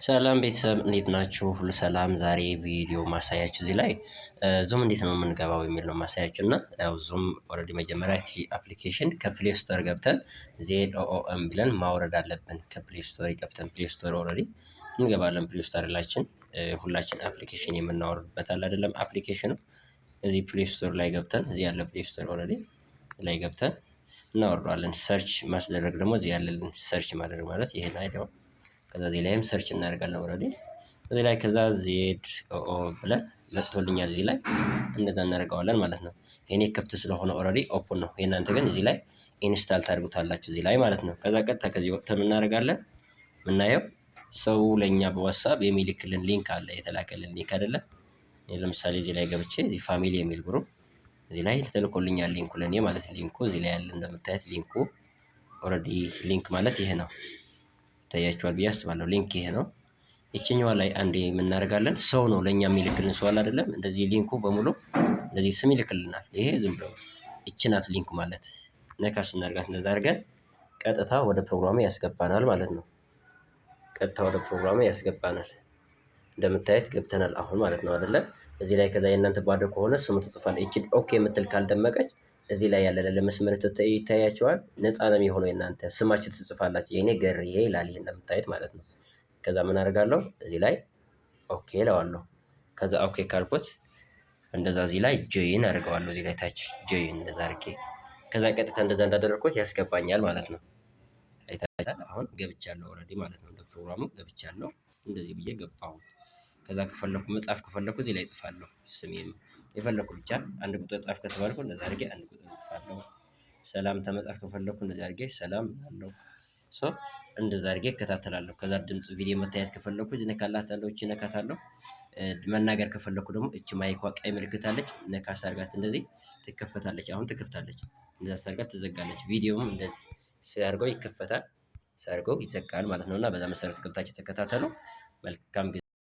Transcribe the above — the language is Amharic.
ሰላም ቤተሰብ፣ እንዴት ናችሁ? ሁሉ ሰላም። ዛሬ ቪዲዮ ማሳያችሁ እዚህ ላይ Zoom እንዴት ነው የምንገባው የሚል ነው ማሳያችሁ። እና ያው Zoom already መጀመሪያ application ከ Play Store ገብተን ZOOM ብለን ማውረድ አለብን። ከ Play Store ገብተን Play Store already እንገባለን። Play Store ላችን ሁላችን application የምናወርድበት አለ አይደለም? Application ኑ እዚህ Play Store ላይ ገብተን፣ እዚህ ያለ Play Store already ላይ ገብተን እናወርደዋለን። Search ማስደረግ ደግሞ እዚህ ያለልን search ማድረግ ማለት ይሄ ላይ ነው። ከዛ እዚህ ላይም search እናደርጋለን already እዚህ ላይ። ከዛ ZOO ብለን መጥቶልኛል፣ እዚህ ላይ እንደዛ እናደርገዋለን ማለት ነው። የኔ ክፍት ስለሆነ already open ነው። የእናንተ ግን እዚህ ላይ install ታደርጉታላችሁ እዚህ ላይ ማለት ነው። ከዛ ቀጥታ ከዚህ ወጥተን እናደርጋለን፣ የምናየው ሰው ለእኛ በ WhatsApp የሚልክልን link አለ፣ የተላከልን link አይደለ? ለምሳሌ እዚህ ላይ ገብቼ እዚህ family የሚል group እዚህ ላይ ተልኮልኛል link ኡ ለእኔ ማለት። Link ኡ እዚህ ላይ ያለ እንደምታዩት link ኡ already link ማለት ይሄ ነው። ይታያችኋል ብዬ አስባለሁ። Link ይሄ ነው። ይችኛዋ ላይ አንዴ የምናደርጋለን፣ ሰው ነው ለእኛ የሚልክልን ሰው አለ አይደለም? እንደዚህ link ኡ በሙሉ እንደዚህ ስም ይልክልናል። ይሄ ዝም ብሎ ይቺ ናት link ኡ ማለት። ነካ ስናደርጋት እንደዛ አድርገን ቀጥታ ወደ ፕሮግራሙ ያስገባናል ማለት ነው። ቀጥታ ወደ ፕሮግራሙ ያስገባናል። እንደምታዩት ገብተናል አሁን ማለት ነው አይደለ? እዚህ ላይ ከዛ የእናንተ ባዶ ከሆነ ስሙ ትጽፋል። ይቺ okay የምትል ካልደመቀች እዚህ ላይ ያለ ለመስመር ይታያቸዋል። ነፃ ነው የሚሆነው፣ የእናንተ ስማችሁ ትጽፋላችሁ። የኔ ገርዬ ይላል ይሄ እንደምታዩት ማለት ነው። ከዛ ምን አደርጋለሁ? እዚህ ላይ okay እለዋለሁ። ከዛ okay ካልኩት እንደዛ እዚህ ላይ join አደርገዋለሁ። እዚህ ላይ ታች join እንደዛ አድርጌ ከዛ ቀጥታ እንደዛ እንዳደረግኩት ያስገባኛል ማለት ነው። አይታችኋል። አሁን ገብቻለሁ already ማለት ነው። እንደ ፕሮግራሙ ገብቻለሁ። እንደዚህ ብዬ ገባሁት። ከዛ ከፈለኩ መጻፍ ከፈለኩ እዚህ ላይ እጽፋለሁ። ስሜን የፈለኩ ብቻ አንድ ቁጥር ጻፍ ከተባልኩ እንደዛ አድርጌ አንድ ቁጥር እጽፋለሁ። ሰላምታ መጻፍ ከፈለኩ እንደዚህ አድርጌ ሰላም እላለሁ። So እንደዛ አድርጌ እከታተላለሁ። ከዛ ድምጽ ቪዲዮ መታየት ከፈለኩ እነካላታለሁ፣ እቺ እነካታለሁ። መናገር ከፈለኩ ደግሞ እቺ mic ኳ ቀይ ምልክት አለች፣ ነካ ሳርጋት እንደዚህ ትከፈታለች። አሁን ትከፍታለች። እንደዛ ሳርጋት ትዘጋለች። ቪዲዮውም እንደዚህ ሲያደርገው ይከፈታል፣ ሳደርገው ይዘጋል ማለት ነው። እና በዛ መሰረት ገብታችሁ ተከታተሉ። መልካም ጊዜ።